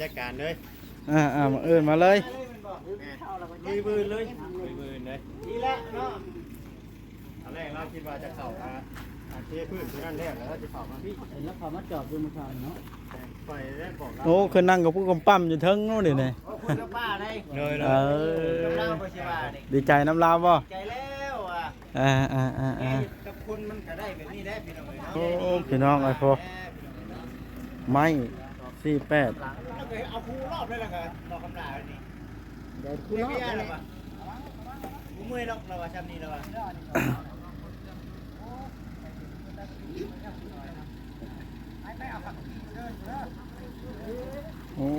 ຈັດການເລີຍ. ອ່າໆ ມື້ອື່ນມາເລີຍ. ແມ່ນ. ມື້ອື່ນເລີຍ. ມື້ອື່ນເລີຍ. ນີ້ແຫຼະເນາະ. ຕອນແລກລາວຄິດວ່າຈະເຂົ້າມາ ອ່າ ເທພື້ນຕົວນັ້ນແລ້ວ ແລ້ວລາວຈະເຂົ້າມາພີ້. ເຫັນລາວເຂົ້າມາຈອດຢູ່ມື້ເຊົ້ານີ້ເນາະ. ແມ່ນ. ຂ້ອຍໄດ້ບອກລາວ. ໂອ້ ຄືນັ່ງກັບຜູ້ກຳປ້ຳຢູ່ເທິງໂນ້ນນີ້. ໂອ້ ຄົນລະປ່າໃດ. ໂດຍໆ. ເອີ ລາວກໍຊິວ່ານີ້. ດີໃຈນຳລາວບໍ່? ໃຈແລ້ວວ່າ. ອ່າໆໆໆ ແມ່ເຮັດກັບຄົນມັນກໍໄດ້ແບບນີ້ແຫຼະ ພີ່ນ້ອງເອີຍເນາະ. ໂອ້ ພີ່ນ້ອງເອີຍ ໂອ້ ໄມ້ສີ່ແປດ ແລ້ວກໍເອົາຄູ່ລອບເລີຍ ແລ້ວກໍລອບຄຳລານີ້ ໄດ້ຄູ່ລອບແລ້ວ. ບໍ່ເມື່ອຍດອກ ລາວວ່າຊ່ຳນີ້ ລາວວ່າ. ໂອ້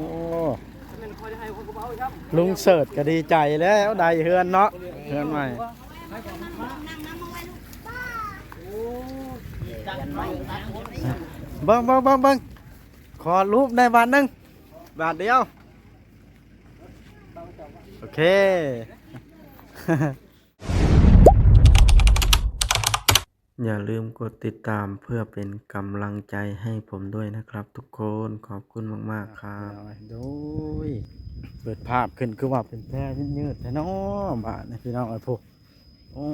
ລຸງເສີດກໍດີໃຈແລ້ວ ໄດ້ເຮືອນເນາະ ເຮືອນໃໝ່. ເບິ່ງໆໆໆ ຂໍຮູບແດ່ບາດໜຶ່ງ ບາດດຽວ. ໂອເຄ. อย่าลืมกดติดตามเพื่อเป็นกำลังใจให้ผมด้วยนะครับทุกคน ขอบคุณมากๆครับ. ໂดຍ เปิดภาพขึ้นคือว่าเป็นแพร่ยืดๆ แท้เนาะ บาดนี้พี่น้องเอ้ย พุ โอ้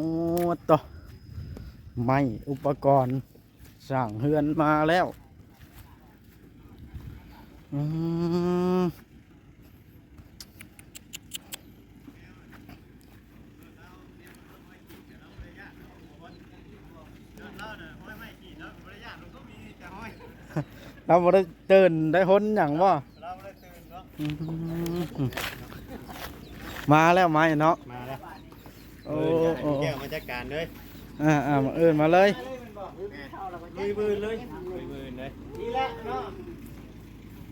โต ไม้อุปกรณ์สร้างเฮือนมาแล้ว อืม ລາວບໍ່ໄດ້ຕື່ນໄດ້ຫົນຫຍັງບໍ່? ລາວບໍ່ໄດ້ຕື່ນເນາະ. ອືມ ມາແລ້ວໄມ້ເນາະ ມາແລ້ວ. ໂອ້ ເອີ້ນແກ້ວມາຈັດການເລີຍ. ອ່າໆ ມື້ອື່ນມາເລີຍ. ແມ່ນ. ມື້ອື່ນເລີຍ. ມື້ອື່ນເລີຍ. ນີ້ແຫຼະເນາະ.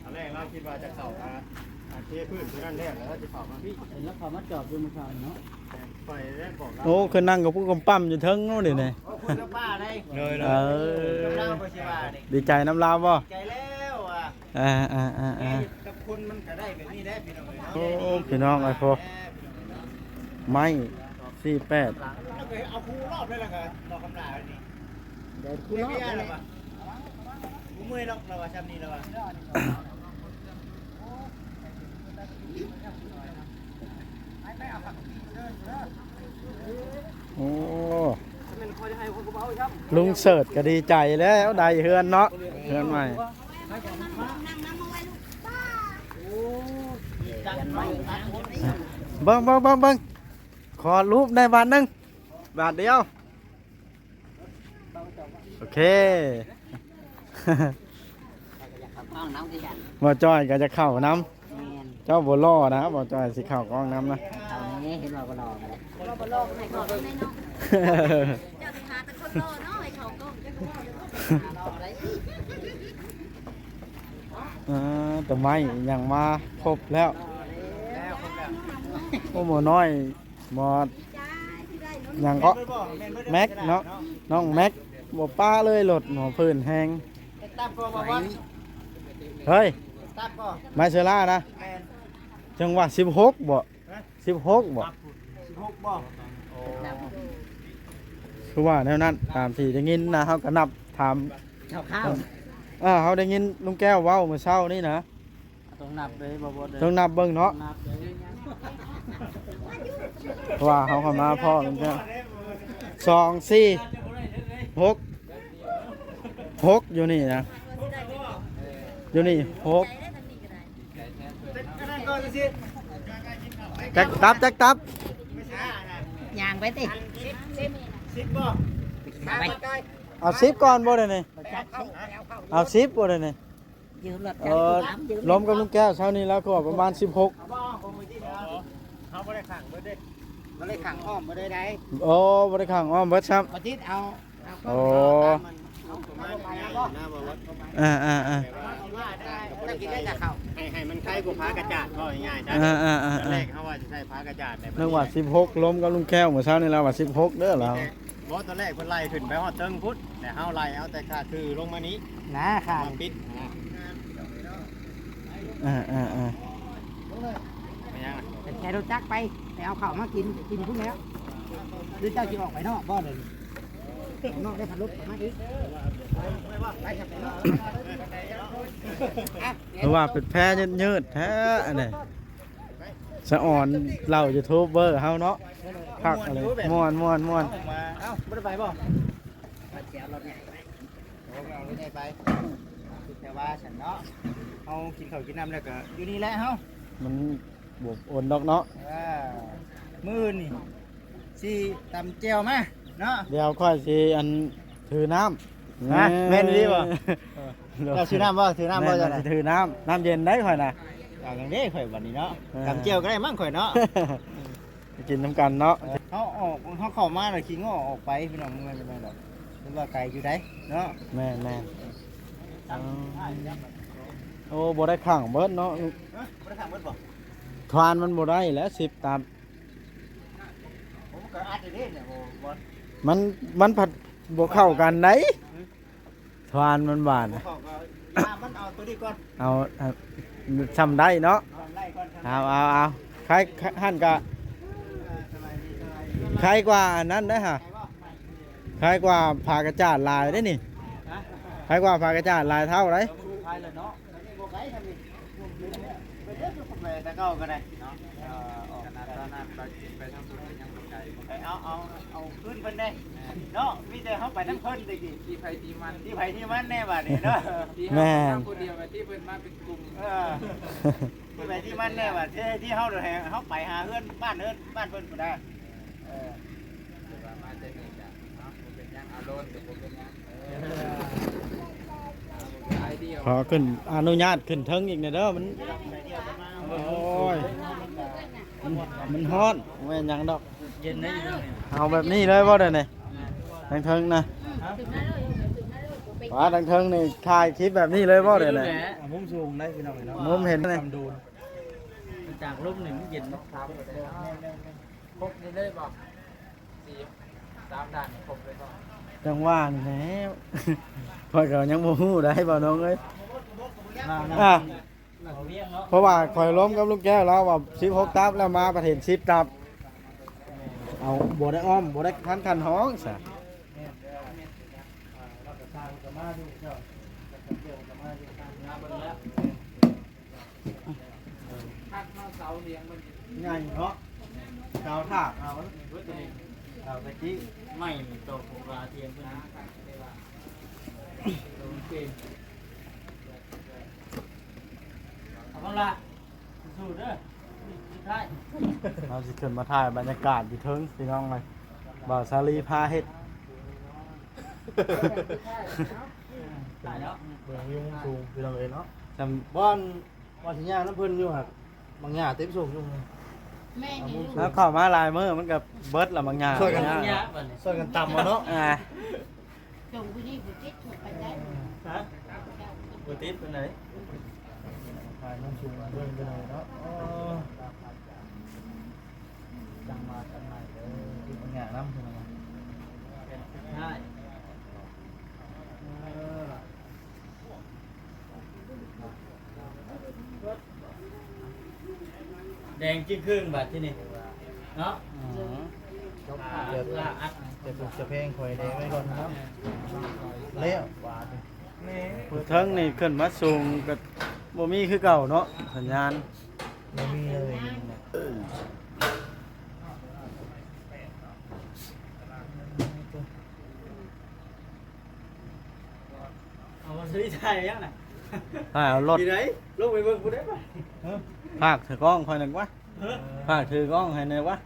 ຕອນແລກລາວຄິດວ່າຈະເຂົ້າມາ ອ່າ ເທພື້ນຕົວນັ້ນແລ້ວ ແລ້ວລາວຈະເຂົ້າມາພີ້. ເຫັນລາວເຂົ້າມາຈອດຢູ່ມື້ເຊົ້ານີ້ເນາະ. ແມ່ນ. ຂ້ອຍໄດ້ບອກລາວ. ໂອ້ ຄືນັ່ງກັບຜູ້ກຳປ້ຳຢູ່ເທິງໂນ້ນນີ້. ໂອ້ ຄົນລະປ່າໃດ. ໂດຍໆ. ເອີ ລາວກໍຊິວ່ານີ້. ດີໃຈນຳລາວບໍ່? ໃຈແລ້ວວ່າ. ອ່າໆໆໆ ແມ່ເຮັດກັບຄົນມັນກໍໄດ້ແບບນີ້ແຫຼະ ພີ່ນ້ອງເອີຍເນາະ. ໂອ້ ພີ່ນ້ອງເອີຍ ໂອ້ ໄມ້ສີ່ແປດ ແລ້ວກໍເອົາຄູ່ລອບເລີຍ ແລ້ວກໍລອບຄຳລານີ້ ໄດ້ຄູ່ລອບແລ້ວ. ບໍ່ເມື່ອຍດອກ ລາວວ່າຊ່ຳນີ້ ລາວວ່າ. ໂອ້ ລຸງເສີດກໍດີໃຈແລ້ວ ໄດ້ເຮືອນເນາະ ເຮືອນໃໝ່. ເບິ່ງໆໆໆ ຂໍຮູບແດ່ບາດໜຶ່ງ ບາດດຽວ. ໂອເຄ. ບໍ່ຈ້ອຍກໍຈະເຂົ້ານຳ. ແມ່ນ. ເຈົ້າບໍ່ຫຼໍ່ນະ ບໍ່ຈ້ອຍຊິເຂົ້າກ້ອງນຳນະ. ເຂົ້າແດ່ ເຫັນວ່າບໍ່ຫຼໍ່ກໍໄດ້. ບໍ່ຫຼໍ່ກໍໃຫ້ເຂົ້ານຳແດ່ເນາະ. ເຈົ້າຊິຫາແຕ່ຄົນຫຼໍ່ເນາະ ໃຫ້ເຂົ້າກ້ອງ ເຈົ້າກໍບໍ່ຫຼໍ່ໄດ້. ອ່າ ແຕ່ໄມ້ຫຍັງມາຄົບແລ້ວ. ໂອ້ ໝໍນ້ອຍ ໝໍຫຍັງເກາະ ແມັກເນາະ ນ້ອງແມັກ ບໍ່ປະເລີຍ ລົດໝໍພື້ນແຮງ. ເຮີ້ຍ ໄມເຊີລານະ. ແມ່ນ. ຈັງຫວະສິບຫົກບໍ່? ຮະ? ສິບຫົກບໍ່? ສິບຫົກບໍ່? ຄືວ່າແນວນັ້ນ ຕາມທີ່ໄດ້ຍິນນະ ເຮົາກໍນັບຖາມ ຄາວໆ. ເອີ ເຮົາໄດ້ຍິນລຸງແກ້ວເວົ້າມື້ເຊົ້ານີ້ນະ. ຕ້ອງນັບເດ້ ບໍ່ ບໍ່ເດ້ ຕ້ອງນັບເບິ່ງເນາະ ນັບເດ້. ເພາະວ່າເຮົາເຂົ້າມາພໍ້ກັນ ສອງ ສີ່ ຫົກ ຫົກ ຢູ່ນີ້ນະ ຢູ່ນີ້ ຫົກ. ຈັກຕັບ ຈັກຕັບ ຍ່າງໄປຕິ ສິບບໍ່? ເອົາສິບກ່ອນບໍ່ ດຽວນີ້ ເອົາສິບບໍ່ ດຽວນີ້? ຢືມລົດ ເອີ ລົມກັບລຸງແກ້ວເຊົ້ານີ້ແລ້ວກໍປະມານສິບຫົກ. ເຮົາບໍ່ໄດ້ຂັງເບິດເດ້ ບໍ່ໄດ້ຂັງອ້ອມບໍ່ໄດ້ໃດ. ໂອ້ ບໍ່ໄດ້ຂັງອ້ອມເບິດຊ້ຳ ບໍ່ຕິດເອົາ. ໂອ້ ເອົາປະມານນັ້ນນະ ບໍ່ວ່າ ອ່າໆໆ ເຈົ້າກິນໄດ້ແຕ່ເຂົ້າ ໃຫ້ໃຫ້ມັນໄຄກວ່າຟ້າກະຈາດ ເວົ້າງ່າຍໆ ຕອນແລກເຮົາວ່າຊິໃສ່ຟ້າກະຈາດ ແຕ່ ນຶກວ່າສິບຫົກ ລົມກັບລຸງແກ້ວມື້ເຊົ້ານີ້ແລ້ວວ່າສິບຫົກເດີລາວ. ບໍ່ ຕອນແລກເພິ່ນໄລ່ຂຶ້ນໄປຮອດເທິງພຸ້ນ ແຕ່ເຮົາໄລ່ເອົາແຕ່ຂາດຄືລົງມານີ້ນະ ຂາດມາປິດນະ. ເອີໆໆ ເປັນຫຍັງ ເປັນແຄ່ລົດຈັກໄປ ໄປເອົາເຂົ້າມາກິນ ກິນພຸ້ນແລ້ວ ຫຼືເຈົ້າຊິອອກໄປນອກບໍ່ ດຽວນີ້? ນອກໄດ້ພັດລົມມາອີກ ຄືວ່າເປັນແພຍືດໆແທ້ອັນນີ້ ສະອອນເຫຼົ່າຢູທູບເບີເຮົາເນາະ ຄັກອັນນີ້ ມ່ວນໆໆ ເອົ້າ ບໍ່ໄດ້ໄປບໍ່? ໂອ້ ເອົາລົດໃຫຍ່ໄປ ແຕ່ວ່າຊັ້ນເນາະ ເຮົາກິນເຂົ້າກິນນ້ຳແລ້ວກໍຢູ່ນີ້ແຫຼະເຮົາ ມັນບໍ່ອົນດອກເນາະ ເອີ ມື້ນີ້ຊິຕຳແຈ່ວມາເນາະ ດຽວຂ້ອຍຊິອັນຖືນ້ຳ ຮະ ແມ່ນອີ່ຫຼີບໍ່? ເຈົ້າຊື້ນ້ຳບໍ່? ຖືນ້ຳບໍ່ເຈົ້ານະ? ຖືນ້ຳ ນ້ຳເຢັນໄດ໋ຂ້ອຍນະ ເອົາຫຍັງເດ້ຂ້ອຍບັດນີ້ເນາະ ເອີ ຕຳແຈ່ວກໍໄດ້ມັ້ງຂ້ອຍເນາະ ໄປກິນນຳກັນເນາະ ເຮົາອອກ ເຮົາເຂົ້າມາແລ້ວຂີ້ງໍ້ອອກໄປພີ່ນ້ອງ ເມືອງໄປດອກ ເພິ່ນວ່າໄກຢູ່ໃດ໋ເນາະ ແມ່ນໆ ໂອ້ ບໍ່ໄດ້ຂັງເບິດເນາະ ຮະ ບໍ່ໄດ້ຂັງເບິດບໍ່? ຄານມັນບໍ່ໄດ້ແຫຼະ ສິບຕັບ ໂອ້ ມັນກໍອັດຢູ່ເດ້ນີ້ ບໍ່ ມັນ ມັນພັດບໍ່ເຂົ້າກັນໃດ໋ ຫືມ ທວານມັນຫວານ ບໍ່ເຂົ້າກໍ ອ່າ ມັນເອົາຕົວນີ້ກ່ອນ ເອົາ ເອົາ ຊ່ຳໄດ້ເນາະ ຊ່ຳໄດ້ກ່ອນ ເອົາ ເອົາ ເອົາ ຂາຍ ຂາຍ ຫັ້ນກະ ເອີ ສະບາຍດີ ສະບາຍດີ ຂາຍກວ່າອັນນັ້ນເດ້ຫະ ຂາຍກວ່າຜ້າກະຈາດຫຼາຍເດ້ນີ້ ຮະ ຂາຍກວ່າຜ້າກະຈາດຫຼາຍເທົ່າໃດ໋ ຂາຍແລ້ວເນາະ ບໍ່ໄກທາງນີ້ ໄປເດີ ໄປແຕ່ເກົ່າກໍໄດ້ເນາະ ເອີ ອອກຂະໜາດຕອນນັ້ນໄປ ໄປທາງພຸ້ນກໍຍັງບໍ່ໄກ ເອົາ ເອົາ ເອົາຄືນເພິ່ນແດ່ເນາະ ມີແຕ່ເຮົາໄປນຳເພິ່ນແຕ່ກີ້ ທີ່ໃຜທີ່ມັນ ທີ່ໃຜທີ່ມັນແດ່ບາດນີ້ເນາະ ທີ່ເຮົາ ແມ່ນ ມາຜູ້ດຽວ ທີ່ເພິ່ນມາເປັນກຸ່ມ ເອີ ທີ່ໃຜທີ່ມັນແດ່ບາດ ທີ່ ທີ່ເຮົາໃຫ້ເຮົາໄປຫາເຮືອນບ້ານເຮືອນບ້ານເພິ່ນພຸ້ນນະ ເອີ ແຕ່ວ່າມາແຕ່ນີ້ກະເນາະ ບໍ່ເປັນຫຍັງ ອາໂລນກໍບໍ່ເປັນຫຍັງ ເອີ ຂອຂຶ້ນອະນຸຍາດຂຶ້ນເທິງອີກແດ່ເດີ ມັນ ໂອ້ຍ ມັນ ມັນຮ້ອນ ບໍ່ແມ່ນຫຍັງດອກ ເຢັນໄດ໋ຢູ່ເທິງນີ້ ເອົາແບບນີ້ເລີຍບໍ່ດຽວນີ້ ແມ່ນຫຍັງ ທາງເທິງນະ ປາ ທາງເທິງນີ້ຖ່າຍຄລິບແບບນີ້ເລີຍບໍ່ດຽວນີ້ ມຸມສູງໄດ໋ພີ່ນ້ອງເນາະ ມຸມເຫັນນີ້ ຈາກລົມນີ້ມັນເຢັນເນາະ ຄົບນີ້ເລີຍບໍ່? ສີ່ ສາມດ້ານນີ້ຄົບເລີຍບໍ່? ຈັ່ງວ່ານີ້ແຫຼະ ຂ້ອຍກໍຍັງບໍ່ຮູ້ໄດ໋ ບ່າວນ້ອງເອີຍ ອ່າ ເອົາວຽງເນາະ ເພາະວ່າຂ້ອຍລົມກັບລຸງແກ້ວ ລາວວ່າສິບຫົກຕັບ ແລ້ວມາປະເທດສິບຕັບ ເອົາ ບໍ່ໄດ້ອ້ອມ ບໍ່ໄດ້ພັນຄັນຫ້ອງຊະ ລາວກໍສ້າງກໍມາຢູ່ ເຈົ້າກໍເຈົ້າກໍມາຢູ່ ມາເບິ່ງແລ້ວ ຄັກເນາະ ເສົາຫຽງມັນໃຫຍ່ເນາະ ເສົາຖາກເຮົາເບິດຕົວນີ້ ເສົາຕະກີ້ ໄມ້ນີ້ຕົກລົງມາທຽງເພິ່ນ ເອົາລະ ສູ້ໆເດີ ສຸດທ້າຍ ເຮົາຊິຂຶ້ນມາຖ່າຍບັນຍາກາດຢູ່ເທິງພີ່ນ້ອງເອີຍ ບ່າວສາລີພາເຮັດ ຖ່າຍແລ້ວ ເບິ່ງວິວມຸມສູງພີ່ນ້ອງເອີຍເນາະ ຊ່ຳບ່ອນ ວ່າຊິຍ່າງນຳເພິ່ນຢູ່ຫັ້ນ ບາງຢ່າເຕັມໂສງຢູ່ ແມ່ນຢູ່ ເຮົາເຂົ້າມາຫຼາຍມື້ມັນກໍເບິດລະບາງຢ່າ ຊ່ວຍກັນ ບາງຢ່າບັດນີ້ ຊ່ວຍກັນຕຳເອົາເນາະ ອ່າ ສົ່ງຜູ້ນີ້ບໍ່ຕິດໄປໄດ້ ຮະ ບໍ່ຕິດປານໃດ ຖ່າຍມຸມສູງເບິ່ງໄປເລີຍເນາະ ໂອ້ ຈັ່ງວ່າກັນໃໝ່ເດີ ຕິດບາງຢ່ານຳເພິ່ນນະ ເອີ ແດງຈຶ່ງຄຶ່ງບາດທີນີ້ເນາະ ອືມ ຈະ ຈະປຸກຈະແພງຂ້ອຍແດ່ໄວ້ກ່ອນເນາະ ແລ້ວບາດນີ້ ເທິງນີ້ຂຶ້ນມາສູງກໍບໍ່ມີຄືເກົ່າເນາະ ສັນຍານ ບໍ່ມີເລີຍ ເອີ ເອົາມາຊື້ຖ່າຍຫຍັງນະ ຖ່າຍເອົາລົດ ຢູ່ໃດ ລົງໄປເບິ່ງຜູ້ໃດວະ ພາກຖືກ້ອງຂ້ອຍໜ່ອຍກວ່າ ຮະ ພາກຖືກ້ອງໃຫ້ໜ່ອຍກວ່າ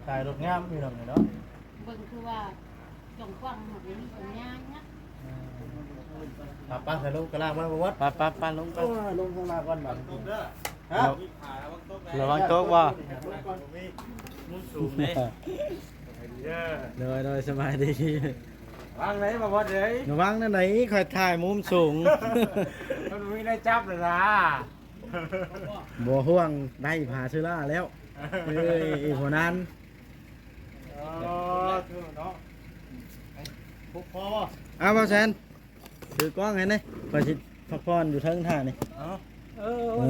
ຖ່າຍລົດງາມພີ່ນ້ອງເນາະ ເບິ່ງຄືວ່າ ກວ້າງໆ ມັນມີສັນຍານນະ ໄປໆ ສະລຸກະລາກມາບໍ່ວັດ ໄປໆໆ ລົງໄປ ໂອ້ຍ ລົງຂ້າງລ່າງກ່ອນບາດນີ້ ຮະ ລະວັງຕົກບໍ່ ມຸມສູງເດ້ ໂດຍ ໂດຍ ສະບາຍດີ ວາງໄດ້ບໍ່ວັດເອີຍ ລະວັງນັ້ນໃດ ຂ້ອຍຖ່າຍມຸມສູງ ມັນບໍ່ມີແນວຈັບແລ້ວນະ ບໍ່ຫ່ວງ ໄດ້ພາເຊື້ອລາແລ້ວ ເອີຍ ອີກບໍ່ນານ ອໍ ຖືເນາະ ຫົກພໍບໍ່ ອ້າວ ບ່າວແສນ ຖືກ້ອງໃຫ້ແດ່ ຂ້ອຍຊິພັກຜ່ອນຢູ່ເທິງທ່ານີ້ ເອີ ເ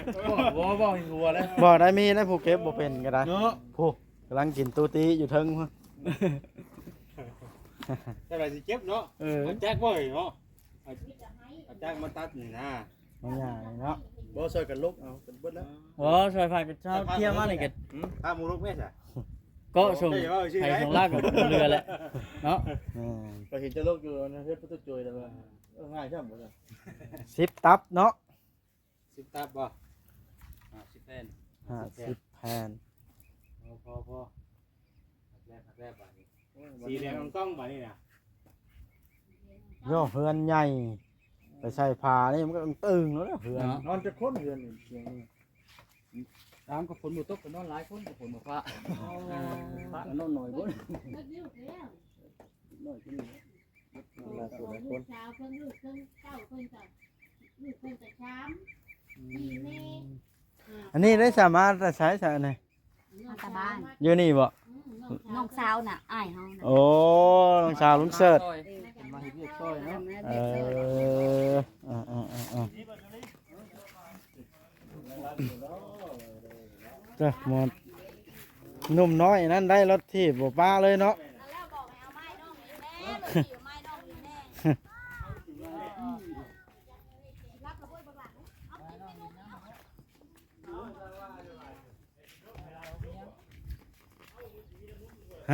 ບໍ່ ບໍ່ ບໍ່ເຫັນຫົວແລ້ວ ບໍ່ໄດ້ມີໄດ້ຜູ້ເກັບບໍ່ເປັນກໍໄດ້ເນາະ ຜູ້ກຳລັງກິນຕູຕີຢູ່ເທິງພຸ້ນ ແຕ່ວ່າຊິເກັບເນາະ ເອີ ເອົາຈັກບໍ່ເນາະ ເອົາ ເອົາຈັກມາຕັດນີ້ນະ ມັນຍາກເນາະ ບໍ່ຊ່ອຍກັນລົກເອົາກັນເບິດແລ້ວ ບໍ່ຊ່ອຍພາກັນເຊົາທຽມມານີ້ກໍ ພາໝູ່ລົກແມ່ຊະ ກໍສົ່ງໃຫ້ສົ່ງລາວກໍເຫຼືອແຫຼະເນາະ ແມ່ນ ກໍເຫັນຈະລົກຢູ່ນະ ເຮັດປະຕູໂຈຍແລ້ວກໍ ເອີ ງ່າຍຊ້ຳບໍ່ ສິບຕັບເນາະ ສິບຕັບບໍ່ ຫ້າສິບແຜ່ນ ຫ້າສິບແຜ່ນ ພໍ ພໍ ພໍ ຄັກແລ້ວ ຄັກແລ້ວບາດນີ້ ໂອ້ຍ ສີແດງອ່ອງຕອງບາດນີ້ນະ ໂຢ ເຮືອນໃຫຍ່ ໄປໃສ່ຜ້ານີ້ມັນກໍຕຶງແລ້ວເຮືອນ ນອນຈັກຄົນເຮືອນນີ້ ຕາມກັບຝົນບໍ່ຕົກກໍນອນຫຼາຍຄົນ ກັບຝົນມາຟ້າ ພະກໍນອນໜ້ອຍພຸ້ນ ໜ້ອຍຂຶ້ນ ລູກສາວເພິ່ນ ລູກເພິ່ນເກົ້າ ເພິ່ນກໍ ລູກເພິ່ນກໍສາມ ນີ້ແມ່ ອັນນີ້ໄດ້ສາມາດແຕ່ໃສຊະອັນນີ້ ມາແຕ່ບ້ານ ຢູ່ນີ້ບໍ່ ນ້ອງສາວນະ ອ້າຍເຮົານະ ໂອ້ ນ້ອງສາວລຸງເສີດ ເອີ ເພິ່ນມາເຮັດວຽກຊ່ອຍເນາະ ເອີ ເອີ ເອີ ເອີ ເອີ ເຈົ້າ ໝົດ ໜຸ່ມນ້ອຍນັ້ນໄດ້ລົດຖີບບໍ່ປະເລີຍເນາະ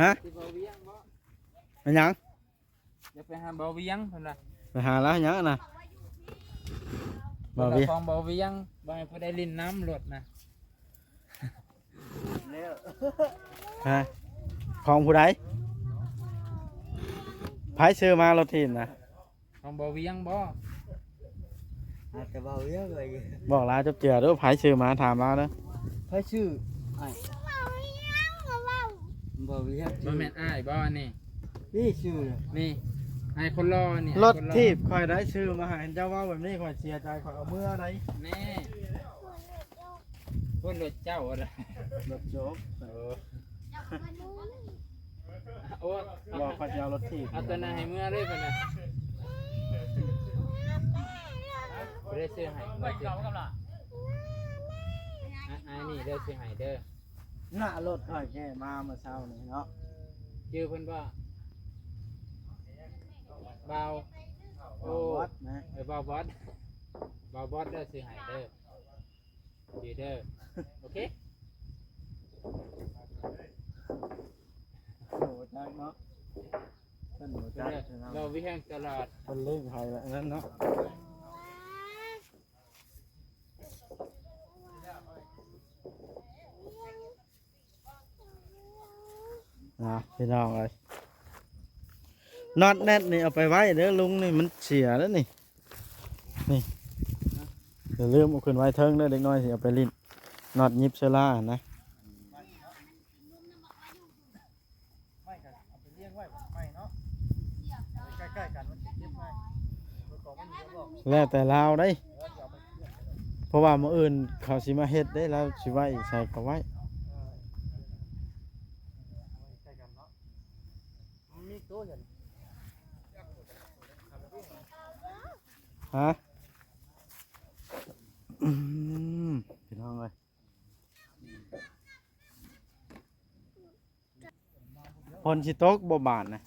ຮະ ແມ່ນຫຍັງ? ຢາກໄປຫາບ່າວວຽງເພິ່ນວ່າ ໄປຫາລາວຫຍັງນະ? ບ່າວວຽງ ເຈົ້າຂອງບ່າວວຽງ ບໍ່ໃຫ້ຜູ້ໃດຫຼິ້ນນຳລົດນະ ແລ້ວ ຮະ ຂອງຜູ້ໃດ? ໃຜຊື້ມາລົດຖີບນະ? ຂອງບ່າວວຽງບໍ່? ອາດຈະບ່າວວຽງເລີຍ ບອກລາວຈັບເຈື່ອເດີ້ ໃຜຊື້ມາ ຖາມລາວເດີ້ ໃຜຊື້? ອ້າຍ ບ່າວວຽງ ບໍ່ແມ່ນອ້າຍບໍ່ອັນນີ້? ນີ້ຊື້ ນີ້ ໃຫ້ຄົນລໍນີ້ ລົດຖີບຂ້ອຍໄດ້ຊື້ມາໃຫ້ ເຈົ້າເວົ້າແບບນີ້ຂ້ອຍເສຍໃຈ ຂ້ອຍເອົາເມືອໄດ໋ ແນ່ ໂອ້ ລົດເຈົ້າ ລົດໂຈກ ເອີ ໂອ້ ບໍ່ ຂ້ອຍຊິເອົາລົດຖີບ ເອົາຕົວນັ້ນໃຫ້ເມືອເລີຍເພິ່ນນະ ບໍ່ໄດ້ຊື້ໃຫ້ ບໍ່ໄດ້ຊື້ໃຫ້ ອາ ອັນນີ້ເດີ້ ຊື້ໃຫ້ເດີ້ ໜ້າລົດຂ້ອຍແກ່ມາເມື່ອເຊົ້ານີ້ເນາະ ຈື່ເພິ່ນບໍ່? ບ່າວ ໂອ້ ບ່າວບອດນະ ເອີ ບ່າວບອດ ບ່າວບອດເດີ້ ຊື້ໃຫ້ເດີ້ ດີເດີ ໂອເຄ ໂຫ ຈັກເນາະ ເພິ່ນບໍ່ຈັກ ເວົ້າວຽງຕະຫຼອດ ເພິ່ນເລີຍໃຫ້ລະນັ້ນເນາະ ນະ ພີ່ນ້ອງເອີຍ ນັອດແນັດນີ້ເອົາໄປໄວ້ເດີ້ ລຸງນີ້ມັນເສຍແລ້ວນີ້ ນີ້ ຢ່າລືມເອົາຂຶ້ນໄວ້ເທິງເດີ້ ເດັກນ້ອຍຊິເອົາໄປຫຼິ້ນ ນັອດຫຍິບເຊື້ອລາຫັ້ນນະ ໄມ້ກໍເອົາໄປລຽງໄວ້ ໄມ້ເນາະ ໃກ້ໆກັນ ມັນຊິເກັບງ່າຍ ແລ້ວແຕ່ລາວເດ້ ເອີ ຊິເອົາໄປ ເພາະວ່າມື້ອື່ນເຂົາຊິມາເຮັດເດ້ ລາວຊິໄວ້ໃສກໍໄວ້ ເອີ ເອົາໄວ້ໃກ້ກັນເນາະ ມັນມີໂຕຢູ່ນີ້ ຮະ ອືມ ພີ່ນ້ອງເອີຍ ຝົນຊິຕົກບໍ່ບາດນະ?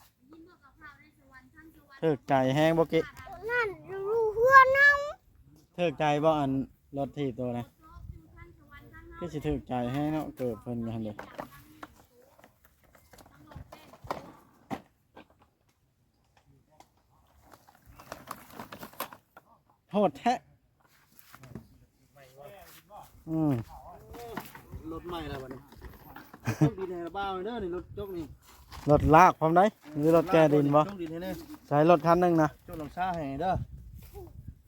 ຖືກໃຈແຮງບໍ່ເກະ? ນັ້ນຢູ່ເຮືອນເຮົາ. ຖືກໃຈບໍ່ອັນລົດຖີບໂຕນະ? ຄືຊິຖືກໃຈແຮງເນາະ ເກີບເພິ່ນຢູ່ຫັ້ນເດ້. ໂຫດແທ້. ອືມ ລົດໃໝ່ແລ້ວບັດນີ້. ໂຊກດີແດ່ລະບ່າວເດີ ນີ້ລົດຈົກນີ້. ລົດລາກພ້ອມໃດ໋ ມີລົດແກ່ດິນບໍ່? ໂຊກດີແດ່. ໃຊ້ລົດຄັນໜຶ່ງນະ ຈົກຫຼັງຄາໃຫ້ເດີ.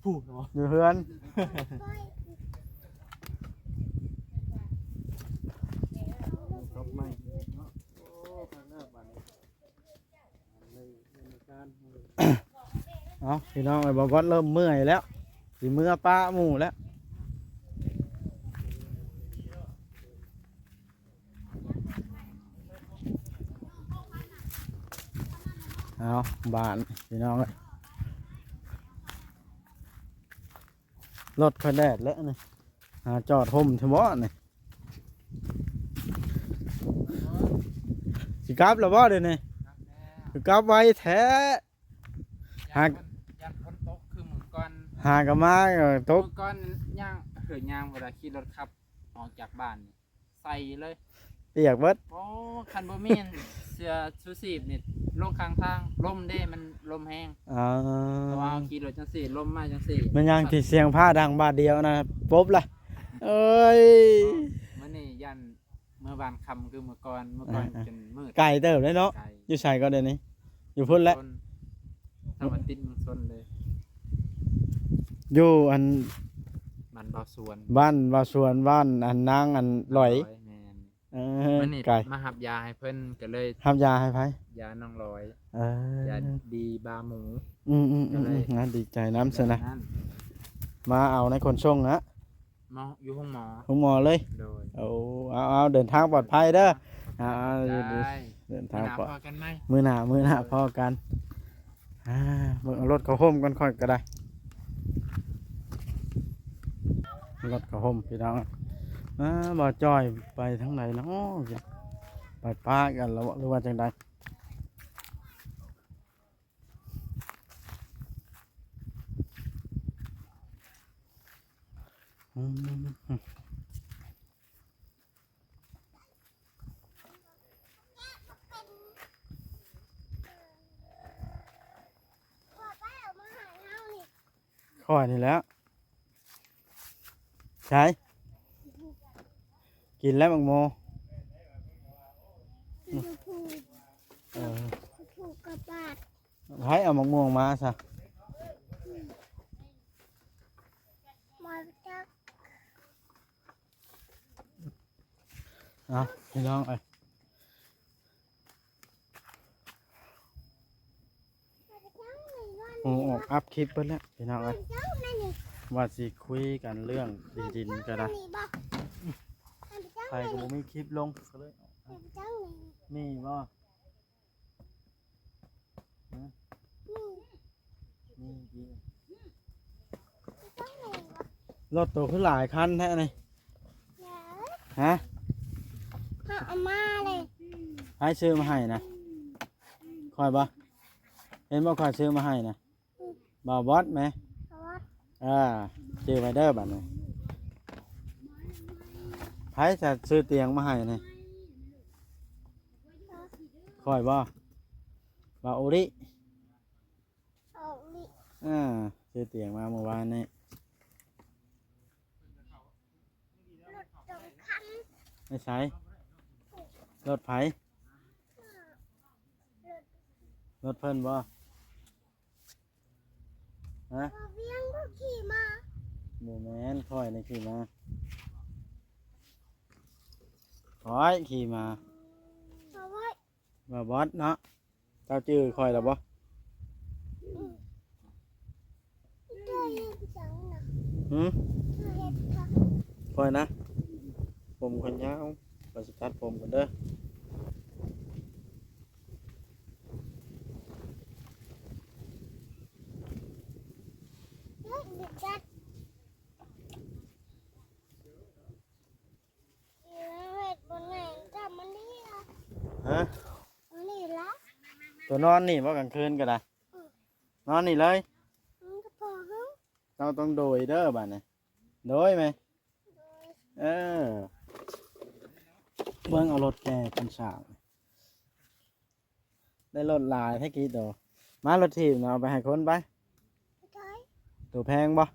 ຜູ້ ຢູ່ເຮືອນ. ລົດໃໝ່ເນາະ. ໂອ້ ຄັກແລ້ວບັດນີ້. ເອົາ ພີ່ນ້ອງເອີຍ ບ່າວບອດເລີ່ມເມື່ອຍແລ້ວ ຊິເມືອປະໝູ່ແລ້ວ. ເອົາ ບ້ານ ພີ່ນ້ອງເອີຍ ລົດຂ້ອຍແດດແລ້ວນີ້. ຫາຈອດຮົ່ມແທ້ບໍ່ນີ້? ຊິກັບແລ້ວບໍ່ດຽວນີ້? ຄືກັບໄວແທ້. ຫາກ ຢ້ານຝົນ ຢ້ານຝົນຕົກຄືມື້ກ່ອນ ຫາກະມາ ເອີ ຕົກ. ມື້ກ່ອນຍ່າງ ເຮີຍ ຍ່າງບໍ່ໄດ້ ຂີ່ລົດຂັບອອກຈາກບ້ານນີ້ ໃສ່ເລີຍ ປຽກເບິດ. ໂອ້ ຄັນບໍ່ມີອັນເສື້ອຊູຊີບນີ້ ລົງຂ້າງທາງ ລົມເດ້ ມັນລົມແຮງ. ອໍ ເພາະວ່າເຮົາຂີ່ລົດຈັ່ງຊີ້ ລົມມາຈັ່ງຊີ້. ແມ່ນຫຍັງທີ່ສຽງຟ້າດັງບາດດຽວນະ ປົບລະ? ເອີຍ ມື້ນີ້ຢ້ານເມືອບ້ານຄ່ຳຄືມື້ກ່ອນ ມື້ກ່ອນ ອ່າໆ ຈົນມືດ. ໄກເຕີບເດ້ເນາະ. ໄກ. ຢູ່ໃສກໍດຽວນີ້? ຢູ່ພຸ້ນແຫຼະ ທາງວັນຕິດເມືອງຊົນເລີຍ. ຢູ່ອັນ ບ້ານບ່າວສວນ ບ້ານບ່າວສວນ ບ້ານອັນນາງອັນຫຼອຍ. ແມ່ນ. ເອີ ມື້ນີ້ ໄກ ມາຮັບຢາໃຫ້ເພິ່ນ ກໍເລີຍ ຮັບຢາໃຫ້ໃຜ? ຢານ້ອງຫຼອຍ. ເອີ ຢາດີບາໝູ. ອືມໆໆໆ ດີໃຈນຳຊັ້ນນະ. ມາເອົາໃນຂົນສົ່ງນະ ມາຢູ່ໂຮງໝໍ ໂຮງໝໍເລີຍ. ໂດຍ. ໂອ້ ເອົາໆ ເດີນທາງປອດໄພເດີ. ເອົາໆ ເດີນທາງປອດ ມື້ໜ້າພໍ້ກັນໃໝ່ ມື້ໜ້າ ມື້ໜ້າພໍ້ກັນ. ອ່າ ເບິ່ງເອົາລົດເຂົ້າຮົ່ມກ່ອນ ຂ້ອຍກໍໄດ້ ລົດເຂົ້າຮົ່ມ ພີ່ນ້ອງ. ອ່າ ບ່າວຈ້ອຍໄປທາງໃດເນາະ? ໄປປະກັນແລ້ວ ຫຼືວ່າຈັ່ງໃດ? ອືມ. ຂ້ອຍນີ້ແຫຼະ. ໃສ? ກິນແລ້ວໝາກໂມ. ເອີ ໃຜເອົາໝາກມ່ວງມາຊະ? ເອົາ ພີ່ນ້ອງເອີຍ ໂອ້ ອັບຄລິບເບິດແລ້ວ ພີ່ນ້ອງເອີຍ ວ່າຊິຄຸຍກັນເລື່ອງທີ່ດິນກໍໄດ້ ໃຜກໍບໍ່ມີຄລິບລົງ ກໍເລີຍ ມີບໍ່? ຮະ? ມີ ມີ ມີ. ລົດໂຕຄືຫຼາຍຄັນແທ້ນີ້? ຮະ? ເຮົາເອົາມາເລີຍ. ໃຜຊື້ມາໃຫ້ນະ? ຂ້ອຍບໍ່? ເຫັນບໍ່ ຂ້ອຍຊື້ມາໃຫ້ນະ? ບ່າວບອດແມ? ບ່າວບອດ. ເອີ ຈື່ໄວ້ເດີບັດນີ້. ໃຜຈະຊື້ຕຽງມາໃຫ້ນີ້? ຂ້ອຍບໍ່? ບ່າວໂອລິ. ໂອລິ. ເອີ ຊື້ຕຽງມາມື້ວານນີ້. ລົດສອງຄັນ. ໄປໃສ? ລົດໃຜ? ລົດ ລົດເພິ່ນບໍ່? ຮະ? ບ່າວວຽງກໍຂີ່ມາ. ບໍ່ແມ່ນ ຂ້ອຍນີ້ຂີ່ມາ. ຂ້ອຍຂີ່ມາ. ບ່າວບອດ. ບ່າວບອດເນາະ. ເຈົ້າຈື່ຂ້ອຍແລ້ວບໍ່? ອືມ. ເຈົ້າເຮັດຫຍັງນະ? ຫື? ເຈົ້າເຮັດຫຍັງ? ຂ້ອຍນະ ຜົມຂ້ອຍຍາວ ຂ້ອຍຊິຕັດຜົມກ່ອນເດີ. ຈັດ ເຮັດບໍ່ແມ່ນ ຈັບມັນນີ້ລະ ຮະ? ອັນນີ້ລະ ຕົວນອນນີ້ບໍ່ ກາງຄືນກໍໄດ້? ອືມ ນອນນີ້ເລີຍ? ອືມ ກໍພໍເຮົາ ເຈົ້າຕ້ອງໂດຍເດີບາດນີ້ ໂດຍແມ່ ໂດຍ ເອີ ເບິ່ງເອົາລົດແກ່ກັນສາວ ໄດ້ລົດຫຼາຍແທ້ກີໂຕ ມາລົດຖີບນະ ເອົາໄປໃຫ້ຄົນໄປ ໂຕແພງບໍ່?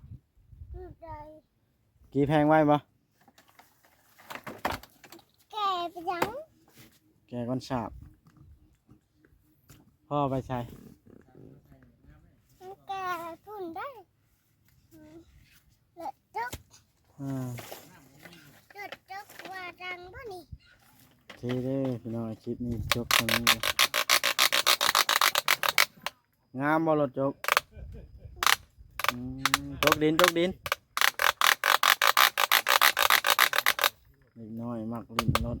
ໂດຍ ກີແພງໄວ້ບໍ່? ແກ່ໄປຫຍັງ? ແກ່ກ່ອນສາບ ພໍ່ໄປໃສ? ແກ່ພຸ້ນໄດ້ ເລີດຕົກ ອ່າ ເລີດຕົກວ່າດັງບໍ່ນີ້? ໂອເຄເດີພີ່ນ້ອງ ຄລິບນີ້ຈົບສ່ຳນີ້ເດີ ງາມບໍ່ລົດຈົກ? ອືມ ຕົກດິນ ຕົກດິນ ເດັກນ້ອຍມັກຫຼິ້ນລົດ.